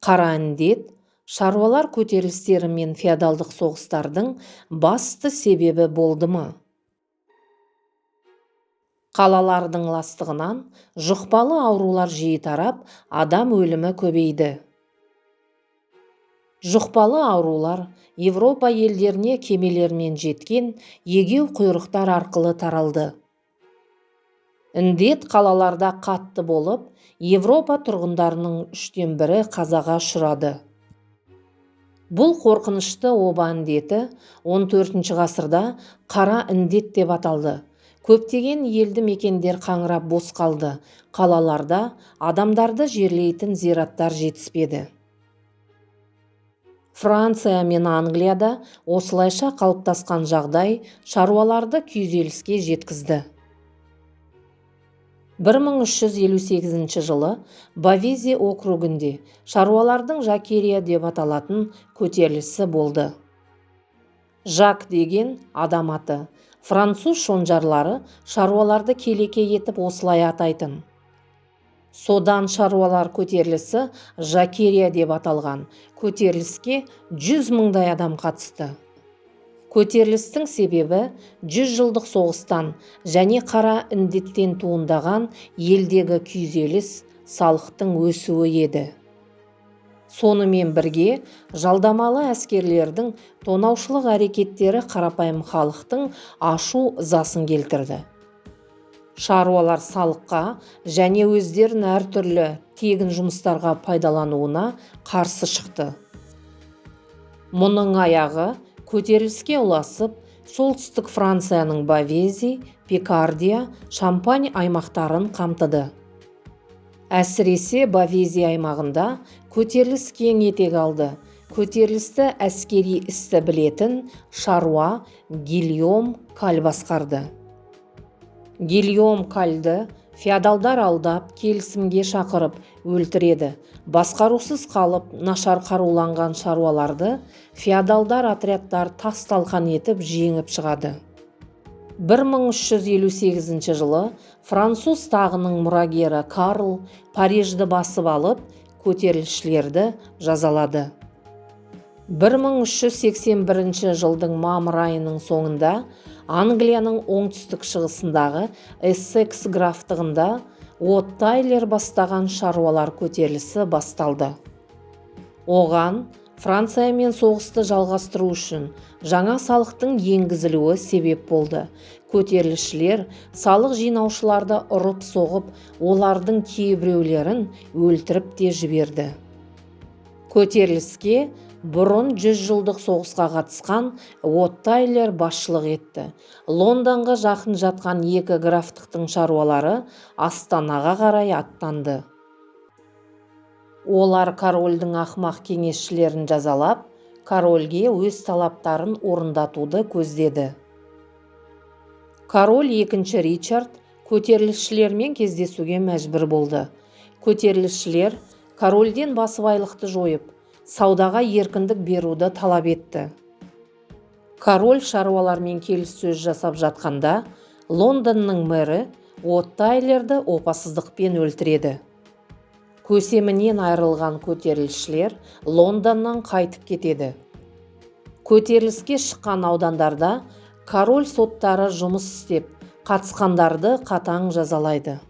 Қара індет шаруалар көтерілістері мен феодалдық соғыстардың басты себебі болды ма? Қалалардың ластығынан жұқпалы аурулар жиі тарап, адам өлімі көбейді. Жұқпалы аурулар Европа елдеріне кемелермен жеткен егеуқұйрықтар арқылы таралды. Індет қалаларда қатты болып, Европа тұрғындарының үштен бірі қазаға ұшырады. Бұл қорқынышты оба індеті 14 ғасырда қара індет деп аталды. Көптеген елді мекендер қаңырап бос қалды, қалаларда адамдарды жерлейтін зираттар жетіспеді. Франция мен Англияда осылайша қалыптасқан жағдай шаруаларды күйзеліске жеткізді. 1358 жылы Бовези округінде шаруалардың жакерия деп аталатын көтерілісі болды. Жак деген адам аты. Француз шонжарлары шаруаларды келеке етіп осылай атайтын. Содан шаруалар көтерілісі жакерия деп аталған. Көтеріліске 100 мыңдай адам қатысты. Көтерілістің себебі 100 жылдық соғыстан және қара індеттен туындаған елдегі күйзеліс, салықтың өсуі еді. Сонымен бірге жалдамалы әскерлердің тонаушылық әрекеттері қарапайым халықтың ашу ызасын келтірді. Шаруалар салыққа және өздерін әртүрлі тегін жұмыстарға пайдалануына қарсы шықты. Мұның аяғы көтеріліске ұласып, солтүстік Францияның Бовези, Пикардия, Шампань аймақтарын қамтыды. Әсіресе Бовези аймағында көтеріліс кең етек алды. Көтерілісті әскери істі білетін шаруа Гильом Каль басқарды. Гильом Кальды феодалдар алдап, келісімге шақырып, өлтіреді. Басқарусыз қалып, нашар қаруланған шаруаларды феодалдар отрядтар тас-талқан етіп, жеңіп шығады. 1358 жылы француз тағының мұрагері Карл Парижді басып алып, көтерілісшілерді жазалады. 1381 жылдың мамыр айының соңында Англияның оңтүстік шығысындағы Эссекс графтығында Уот Тайлер бастаған шаруалар көтерілісі басталды. Оған Франциямен соғысты жалғастыру үшін жаңа салықтың енгізілуі себеп болды. Көтерілісшілер салық жинаушыларды ұрып-соғып, олардың кейбіреулерін өлтіріп те жіберді. Көтеріліске бұрын 100 жылдық соғысқа қатысқан Уот Тайлер басшылық етті. Лондонға жақын жатқан екі графтықтың шаруалары астанаға қарай аттанды. Олар корольдің ақымақ кеңесшілерін жазалап, корольге өз талаптарын орындатуды көздеді. Король екінші Ричард көтерілісшілермен кездесуге мәжбүр болды. Көтерілісшілер корольден басыбайлықты жойып, саудаға еркіндік беруді талап етті. Король шаруалармен келіссөз жасап жатқанда, Лондонның мэрі Уот Тайлерді опасыздықпен өлтіреді. Көсемінен айырылған көтерілісшілер Лондоннан қайтып кетеді. Көтеріліске шыққан аудандарда король соттары жұмыс істеп, қатысқандарды қатаң жазалайды.